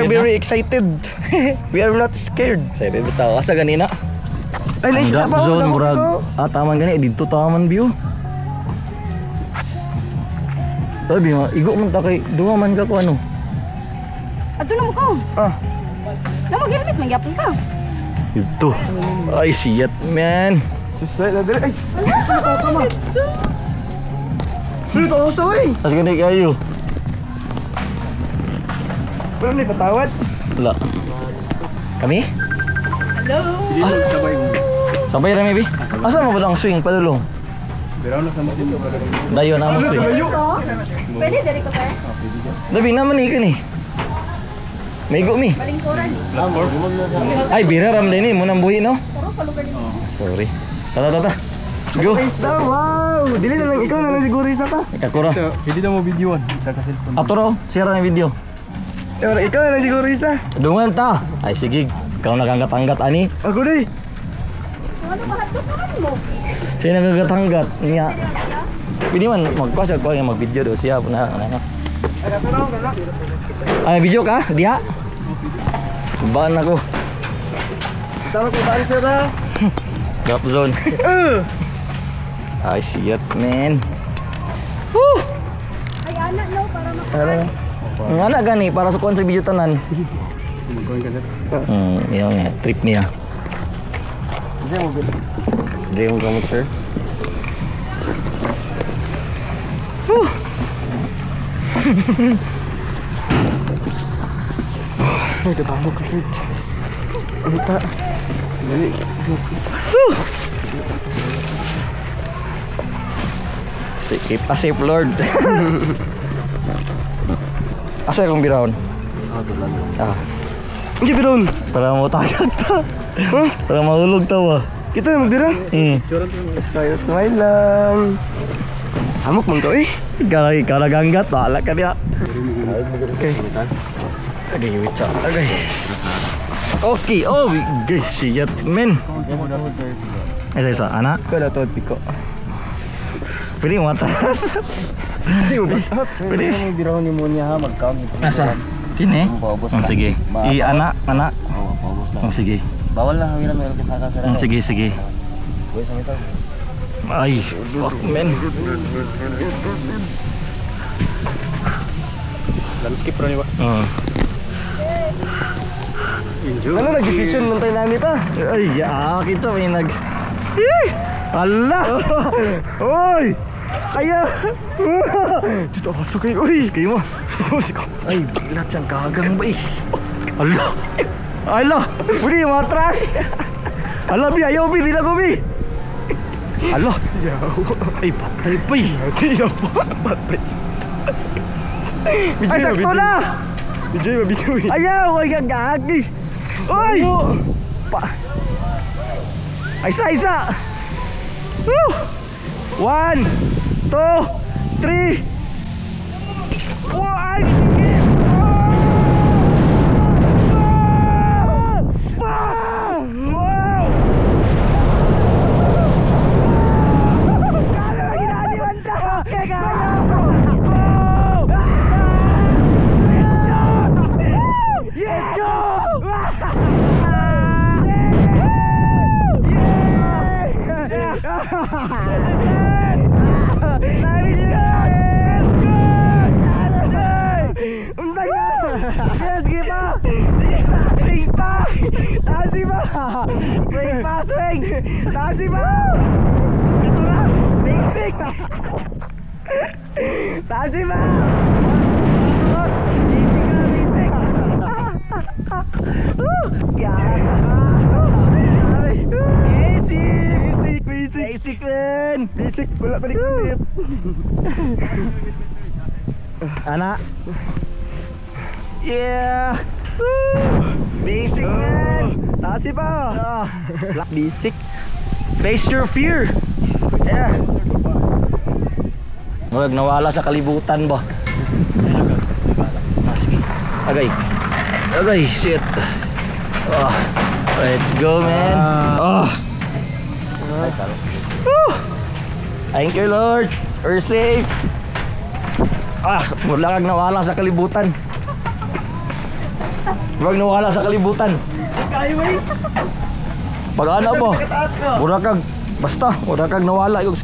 Very excited. We are not scared. Excited bitaw. Asa ganina? Ay, Ang naisip drop pa ako, zone naku murag. ko. Ah, taman gani didto taman view. Oy, bima, igo man ta kay duha man ka ko ano. Ato na mo ko. Ah, Na mag-helmet man gyapon ka. Dito. Ay, shit, man. Sus, ay, dali. Ay, tama. Pero ito ako eh. Asa gani kayo? Pero ni patawad. Wala. Kami? Hello. Asa? Sabay ra maybe. Asa mo ba ang swing padulong? Dayon na mo swing. Pwede diri ko, sir. Dabi naman ni kani. May go mi. Balingkuran. Ay, bira ram din ni mo nang buhi no. Puro palugar ni. Sorry. Tata tata. Let's go. Isda, wow! Dili na lang, ikaw na lang siguro isa pa. Kakura. Pwede na mo videoan. Isa ka cellphone. Ato raw, share na yung video. Eh, wala, ikaw na lang siguro isa. Dungan ta. Ay sige, ikaw naganggat-anggat ani. Ako di. Ano ba hadlok naman mo? Siya nagagat-anggat niya. Pwede man magpasa ko yung mag-video do siya na na. Ay video ka? Diha. Ban ako. Tama ko ba sir ah? Drop zone. Ay shit, man. Woo! Ay ana no para maka. Para. Nga na gani para sa kuan sa video tanan. Magawin ka, sir. Yun nga, trip niya. Hindi mo good. Hindi mo gamot, sir. Ay, katambo ko shirt. Ang ta. Dali. Safe, ah, safe Lord. Asa akong birawon? Ah, Hindi biron. Para mo tagag ta. Para mahulog ta ba? Kita na magbira. Tayo smile lang. Amok man ko eh. Ikaw ikaw naganggat, wala ka niya. Okay. Agay, wait sa. Agay. Okay, oh, gay, shit, man. Isa, isa, ana. Ikaw na to, piko. Pwede mo atas. Hindi mo ba? Pwede. Ang birahon ni Monya ha, mag-count. Nasa? Kini? Paubos Oh, na. sige. I, ana, ana. Oo, paubos na. Oh, sige. Bawal na hawiran mo yung kasaka sir. Oh, sige, sige. Buhay sa mitaw. Ay, fuck, man. Landscape ro ni ba? Oh. Ano nag-decision man tayo nani pa? Ay, ya, kita may nag... Eh! Ala! Oy! Kaya! Dito ako kayo. Uy! Kayo mo. Ay, bilat siyang kagang ba eh. Ala! Ala! Pwede yung matras! Ala, bi! Ayaw, bi! Di lang ko, bi! Ala! Ay, patay pa eh! Hindi na po. Patay. Ay, sakto na! Video ba video eh. Ayaw! Ay, gagagi! Oy! Pa! Ay, isa, isa! Woo! One, two, three! Oh, ay! Ah! Wow! Okay, guys! Let's go! Yes, give pa! Swing pa! Tasi pa! Swing pa, swing! Tasi pa! Ito na! Basic! Tasi pa! Basic na, basic! Basic! Basic, basic. Basic, man! Basic. Wala pa rin kulit. Ana. Yeah! Woo! Basic, man! Tasi pa. Ah. Basic. Face your fear! Yeah! Murag nawala sa kalibutan ba? Ah, sige. Agay. Agay, shit. Ah, let's go, man. Ah. Woo! Thank you, Lord. We're safe. Ah, mula kang nawala sa kalibutan. Murag nawala sa kalibutan. Kayo eh. Pag ana ba? Kataas ko. Mura kag basta, mura kag nawala yung